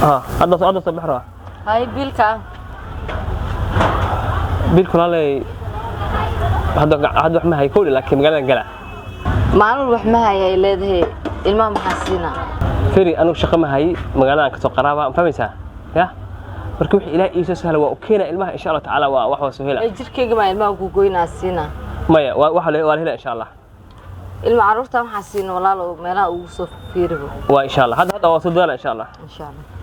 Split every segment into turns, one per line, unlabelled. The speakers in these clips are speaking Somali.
Ha, hadda soo bix rabaa.
Hay, biilka?
Biilku walaalay, hadda wax ma hay kowdhi, laakiin magaaladan gala.
Maalin wax ma hayay leedahay, ilmaha maxaa siinaa?
Feri, anugu shaqo ma hayi, magaaladan kasoo qaraaba, ma fahmaysaa? Ya marka wixii Ilaah iisoo sahla waa u keena ilmaha, insha Allah tacaala, waa wax waa soo hela.
Ee jirkeyga maa ilmaha ku goynaa siinaa?
Maya, waa la hela, insha Allah.
Ilma carruurta maxaa siina, walaalo? Meelaha ugu soo fiiribo.
Waa insha Allah, hadda waa soo dadaala, insha Allah.
Insha Allah.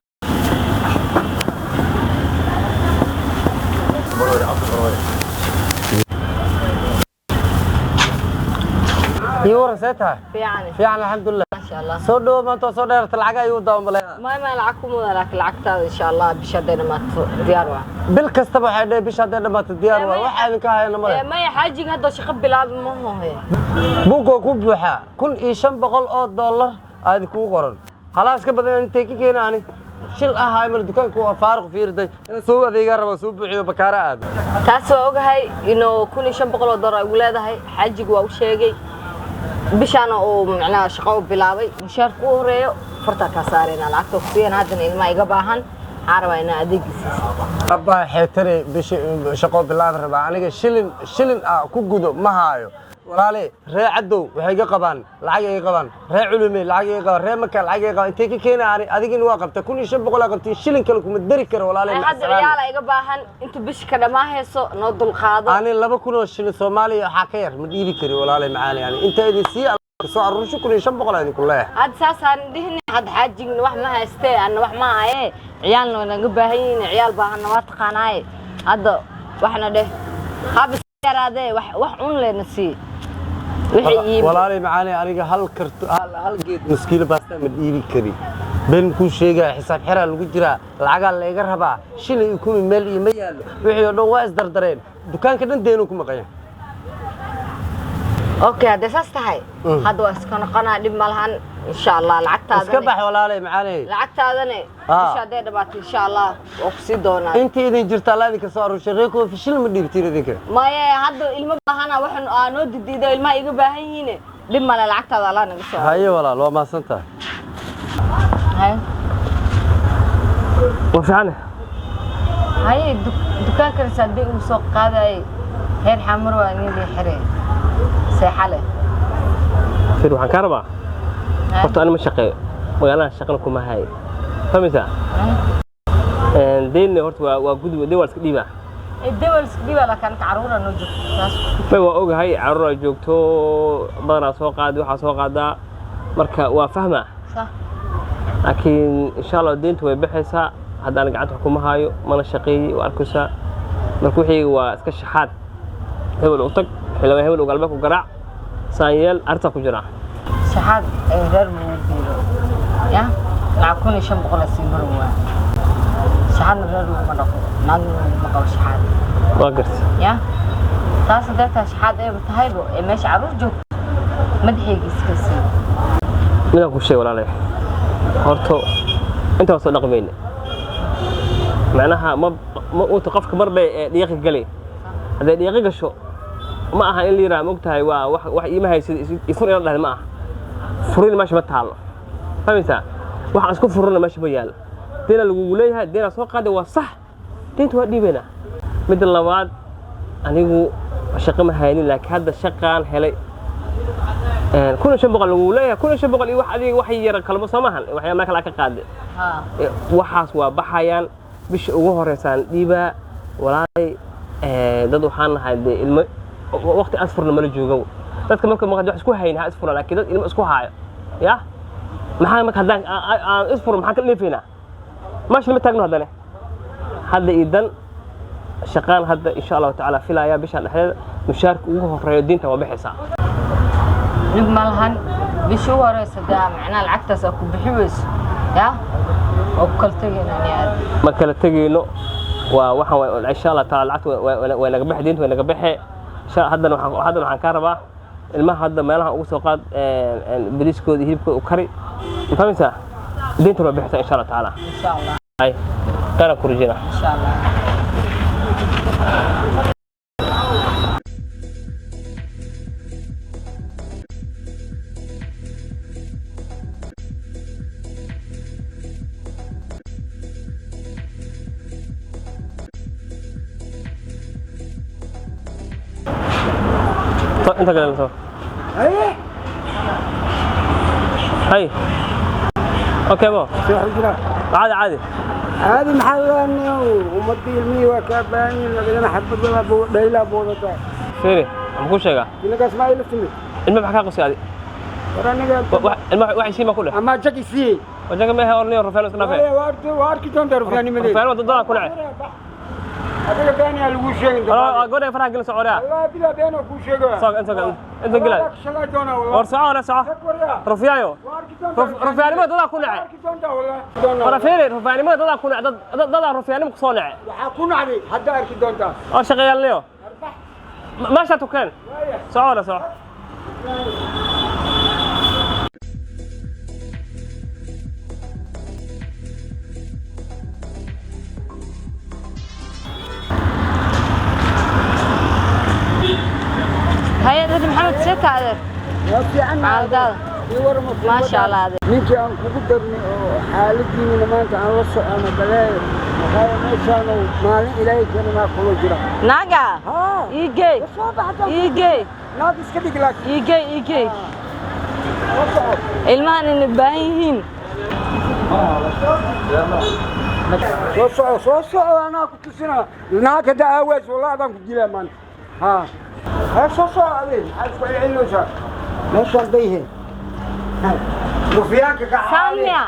Iyo waran, see tahay?
Fiican.
Fiican, alxamdulilah.
Maasha Allah.
Soo dhowo, maanta waa soo dheerata, lacag ayuu daawan.
Maya, lacag ku muda, laakiin lacagtaada insha Allah bisha hadday dhamaato diyaar waa.
Bil kastaba waxay dheh bisha hadday dhamaato diyaar waa, wax idinka hayana male.
Maya, xaajiga hadda shaqo bilaabi ma hohe.
Buugga ku buuxaa $1500 aa idinkugu qoran, halaas ka badan intay ka keena? Ani shil ahaay male, dukaanku waa faaruq. Fiirday inaan soo adeegaa raba, soo buuxiyo bakaara aado.
Taas waa ogahay inuu $1500 ay ugu leedahay. Xaajiga waa u sheegay, bishaana uu macnaha shaqo u bilaabay, mushaarka u horeeyo fartaa kaa saarayna, lacagta ku siiyana. Haddana ilmaha iga baahan, waxaan rabaa inaa adeegiisiisa.
Abbaa xeetare, bishi shaqo bilaab rabaa, aniga shilin shilin ah ku gudo ma haayo, walaale. Ree Cadow waxay iga qabaan lacag, iga qabaan ree Culume lacag, iga qabaan ree Maka lacag iga qabaan. Intee ka keena ani? Adigina waa qabta, 1500 aa qabtay, shilin kale kuma dari karo, walaale.
Hadda ciyaala iga baahan, inta bishi ka dhammaahayso noo dulqaado.
Ani 2000 oo shilin Soomaaliya waxaa ka yar ma dhiibi kari, walaale macaani. Ani inta idin sii soo aruursho, 1500 aa idinku leeyahay.
Hadda saasaan dhihin, hadda xaajigna wax ma haystee, anna wax ma haye, ciyaalna waa naga baahan yihiin, ciyaal baahanna waa taqaanaaye. Hadda waxna dheh habis yaraadee, wax un leena sii wixii iib.
Walaalay macaani, aniga hal karto hal geed maskiilo baasta ma dhiibi kari, been kuu sheegaya. Xisaab xiraa lagu jiraa, lacagaa layga rabaa, shilin iyo kumi meel iyo ma yaallo, wixii oo dhan waa isdardareen, dukaanka dhan deenuu ku maqanya.
Okay, hadday saas tahay, hadda waa iska noqonaa, dhib ma lahan, insha Allah lacagtaadana.
Iska bax, walaalay macaani.
Lacagtaadana bisha hadday dhamaato, insha Allah waa ku sii doonaa.
Intii idin jirta alla idinka soo aruurshay, reer koofi shilin ma dhiibtiin idinka.
Maye, hadda ilmo baahana, waxan aa noo didiido, ilmaha iga baahan yihiin, dhib male, lacagtaada Allah naga soo.
Haye walaal, waa mahadsan tahay.
Haye.
Waa fiican.
Haye, dukaankan saadii uu soo qaadayay heer xamar waa nin lii xire seexa leh.
Fir, waxaan kaa rabaa, horta ani ma shaqeeyo, magaaladan shaqana kuma hayo, fahmaysaa? Deynna horta waa gudub, deyn waa la iska dhiibaa.
Dewal iska dhiibaa, laakiin caruura noo joogto taas.
May, waa ogahay carruur ay joogto, badanaa soo qaadi, waxaa soo qaadaa, marka waa fahmaa.
Sax.
Laakiin insha Allah deyntu way baxaysaa. Hadda ana gacanta wax kuma haayo, mana shaqeeyey, waa arkaysaa. Marka wixii waa iska shaxaad, hebel u tag, xildhibaan hebel u galbeed ku garaac, saan yeel, arrintaa ku jiraa.
Shaxaad ee reer lagu biilo ya lacag 1500 sii maro waa shaxaadna, reer laguma dhaqo, naagna laguma qabo shaxaad.
Waa garta.
Ya taas hadday tahay shaxaad ayba tahaybo ee meesha caruur joogto, madaxayga iska sii.
Midaan ku sheeg, walaalay, horta intaa soo dhaqmayne, macnaha ma uta qofka mar bay dhiiqi galay, hadday dhiiqi gasho ma aha in la yidhaha, mogtahay, waa wax iima haysid ifur ina dhahda ma aha, furin meesha ma taalo, fahmaysaa? Waxaan isku furana meesha ma yaalo. Deena lagugu leeyahay, deenaa soo qaaday, waa sax, deynta waa dhiibaynaa. Midda labaad, anigu shaqo ma haynin, laakiin hadda shaqaan helay. 1500 lagugu leeyahay, 1500 iyo wax adiga wax yara kalmo soo maahan, waxyaa meel kale ka qaade. Waxaas waa baxayaan, bisha ugu horeysaan dhiibaa, walaalay. Dad waxaan nahay dee ilmo, waqti asfurna mala joogo. Dadka marka wax isku hayn ha isfura, laakiin dad ilmo isku haayo ya maxaa marka haddaan aan isfuro, maxaan ka dheefaynaa? Meesha lama taagno. Haddane hadda idan shaqaan hadda insha Allahu tacaala filayaa bishaan dhexdeeda mushaarka ugu horeeyo diinta waa baxaysaa.
Dhib ma lahan, bishii ugu horeysa dee macnaha lacagtaas aa ku bixi weyso ya waa ku kala tegaynaa ni aad.
Ma kala tegayno, waa waxaan insha Allah taala lacagta way naga baxi, diinta way naga baxe. Haddana waxaan kaa rabaa ilmaha hadda meelaha ugu soo qaad bariiskooda iyo hilibkooda u kari, ma fahmaysaa? Diinta waa bixisa insha Allah tacaala.
Insha Allah.
Ay qaran ku rajina.
Insha Allah.
Inta kale soo.
Haye.
Hay. Okay mo.
Soo xujra.
Caadi caadi.
Caadi maxaa weeyaan ummadii ilmihii waa kaa baahan yihiin lagana xabad walaa dhaylaa boodataa.
Fiiri, waxaan kuu sheegaa.
Inagaas maa ila timid.
Ilma maxaa kaa qosay adi?
War aniga
Ilma wax isii ma ku dheh.
Ama jag isii.
Wajaga mehe orniyo rufeen iska dhaafee.
Waa arki doontaa rufyaanimadeeda.
Rufeen wadada ku nacay.
Adiga been ayaa lagu sheegin
doonaa. Gabadha faraha gelin socoraa.
Wallahi bilaa been oo kuu sheegaya.
Soco inta gal. Inta galay.
Shalay doonaa wallahi.
War soco la soco. Rufyaayo. Rufyaanimada dadaa ku nacay. War fiiri rufyaanimada dadaa ku nacay dadaa rufyaanimo ku soo nacay.
Waxaa ku nacday hadda arki doontaa.
Oo shaqeeyaalniyo. Meesha tukeen. Soco la soco.
Haye adeer Maxamed, see taa adeer?
Waa fiican.
Xaaladaada? Maasha Allah adeer.
Ninkii aan kugu darnay oo xaaladiinina maanta aan la socono balaayo maxaa meeshaanu maalin ilaahay keenanaa kula jira.
Naaga?
Haa.
Iigey.
Soo baxda.
Iigey.
Naag iska dhig laakiin.
Iigey iigey.
La soco.
Ilmahan inay baahan yihiin.
Soo soco soo soco anaa ku tusinaa. Naag hadda aaways wallahi baan ku dilaa maanta. Haa. Ha soo soco adeer maxaad isku celcelinaysaa? Meeshaan bay yihiin. Rufyaanka ka
Saamiya.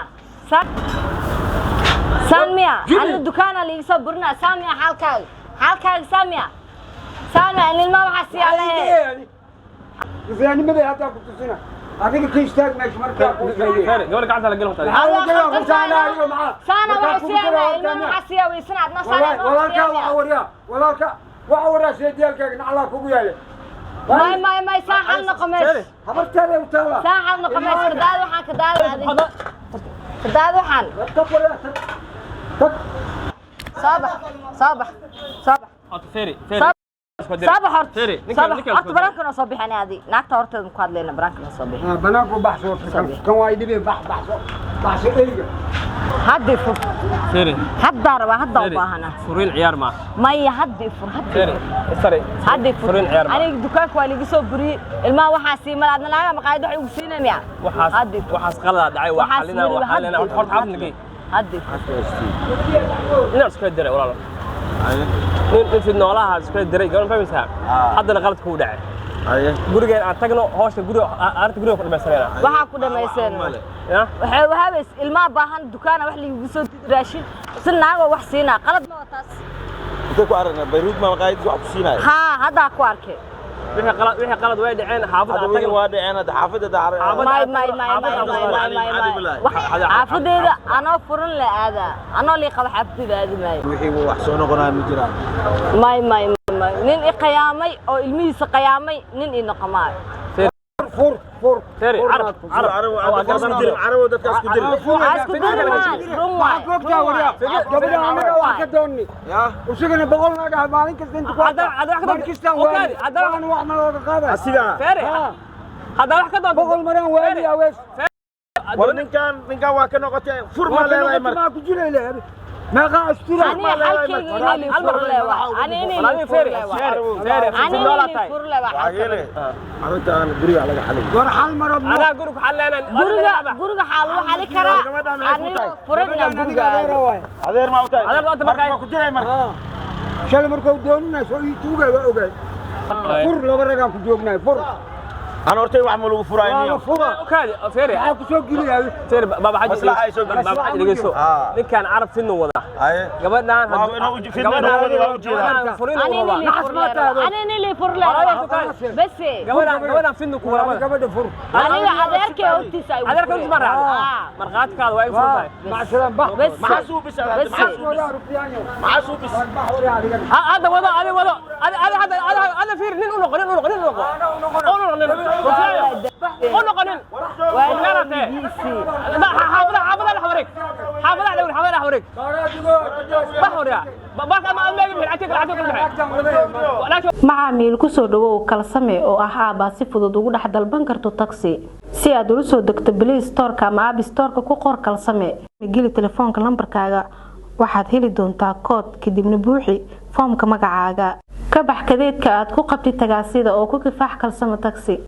Saamiya, ana dukaana liiga soo burinaa. Saamiya xaalkaaga. Xaalkaaga Saamiya. Saamiya, in ilmaha waxaa siiyaa lehe.
Rufyaanimaday haddaa ku tusina. Adiga ka istaag meesha markaa kuu sheegay.
Fiiri, gabadha gacanta la gelin horta.
Saana waxaa siiyaa ilmaha waxaa siiyaa weysan adna saana ilmaha
Walaalkaa waxaa waryaa walaalka waxaa waryaa seediyaalkaaga naclaa kugu yaale.
May may may saa xal noqo mees.
Habarteeda u taala.
Saa xal noqo mees kadaad waxaan kadaad adiga. Kadaad waxaan.
Tag waryaa tag. Tag.
Soo bax soo bax soo bax.
Horta fiiri, fiiri.
Soo bax horta.
Fiiri,
Soo bax horta banaanka noo soo bixin adi. Naagta horteeda ku hadlayna banaanka noo soo bixin.
Banaanku baxso kan waa idhibe bax baxso baxso eyga.
Hadda fur.
Fiiri.
Hadda rabaa hadda u baahana.
Furiin ciyaar ma.
Maya hadda fur hadda.
Fiiri, istari.
Hadda fur.
Furiin ciyaar ma.
Aniga dukaanka waa liiga soo buriyey. Ilmaha waxaa sii malaad naaga maqaayad wax igu siinaya.
Waxaas waxaas qalad dhacay waa xalina waa xalina horta xaafad nagay.
Hadda.
Inaan isku diray walaalo. Nin fid noolaha isku diray garan fahmaysaa. Haddana qalad ku dhacay. Gurigeen aan tagno hawsha guriga arrinta guriga ku dhamaysanayna.
Waxaa ku dhamaysan. Waxay wahabays ilmaha baahan dukaana wax liigu soo raashin si naago wax siinaa qalad ma taas.
Intee ku aragnaa Bayruud ma maqaayad wax ku siinaayo?
Haa hadda ku arkay.
Wixii qalad way dhaceen xaafadda
aan tagno waa dhaceen hadda xaafadda
may may may may may may may xaafadeeda anoo furan la aada anoo lii qaba xaafadeeda aadi maayo.
Wixii wax soo noqonaya ma jiraan.
May may may nin i qiyaamay oo ilmihiisa qiyaamay nin i noqomaayo.
Fur fur.
Fiiri, carab carab
carab dadka isku dir.
Isku dir maan run waay.
Waxaa ku ogtaa waryaa. Gabadha anaga wax ka doonni. Isagana boqol naag ah maalin kasta inta ku markistaan waali. Waxaan wax ma looga qaaday.
Asiga.
Fiiri. Hadda wax ka doonto.
Boqol maraan waali awees.
War ninkan ninkan waa ka noqotay fur ma leedahay marka.
Ma ku jiray leeyahay. Meeqa astura.
Ani halkayga inay lii fur leewaay. Ani inay lii fur leewaay.
Fiiri,
Ani
fid noolaa
inay lii
tahay.
fur leewaay.
Arrintan guriga laga xalay.
War xal ma rabno.
Anaa guriga ku xalleynaa.
Guriga guriga xaal lagu xali karaa. Aniga furan guriga aado.
Adeer ma u tahay?
Adeer ma u tahay marka.
Ma ku jiray marka.
Shalay markuu dooninayo soo ii tuugay waa ogaay. Fur laba ragaan ku joognaay fur.
Aan hortay wax ma lagu furaay
Waa la fura.
Okaadi, fiiri.
Maxaa ku soo geliyaa?
Fiiri, baaba xaji.
Maslaxa ay soo geliso.
Baaba xaji dhegeyso. Ninkan carab fidnu wadaa.
Haye.
Gabadhaan
Waa inuu fidnu wada waa u jeedaa.
Gabadhaan furiin
Ani
u
inay
rabaa.
lii fur leewaay. Ani inay lii fur leewaay. Bas.
Gabadhaan gabadhaan fidnu ku wadaa.
Gabadha fur.
Aniga adeerkay hortiisa ay ugu
Adeerka hortiisa ma raacday.
Haa.
Markhaatikaada waa igu furan tahay.
Macsalaam bax.
Bas.
Maxaa suubis
Bas.
Waryaa rufyaanyo.
Maxaa suubis?
Bax waryaa adiga.
Hadda wado, adi wado. Adi adi hadda adi hadda fiiri nin u noqo nin u noqo nin u noqo. U noqo nin. U noqo nin.
Waa
Rufyaanaa tahay. Xaafadaha xaafadaha dhex wareeg. Xaafadaha dhex wareeg, xaafadaha dhex wareeg. Bax waryaa. Bax ama ama bixin lacagta lacagta kala bixin.
Macaamiil ku soo dhawow Kalsame oo ah aabaa si fudud ugu dhex dalban karto taksi. Si aad ula soo degto Play Store-ka ama App Store-ka ku qor Kalsame. Geli telefoonka lambarkaaga, waxaad heli doontaa kood kadibna buuxi foomka magacaaga. Ka bax kadeedka aad ku qabtid tagaasida oo ku kifaax Kalsamo Taxi.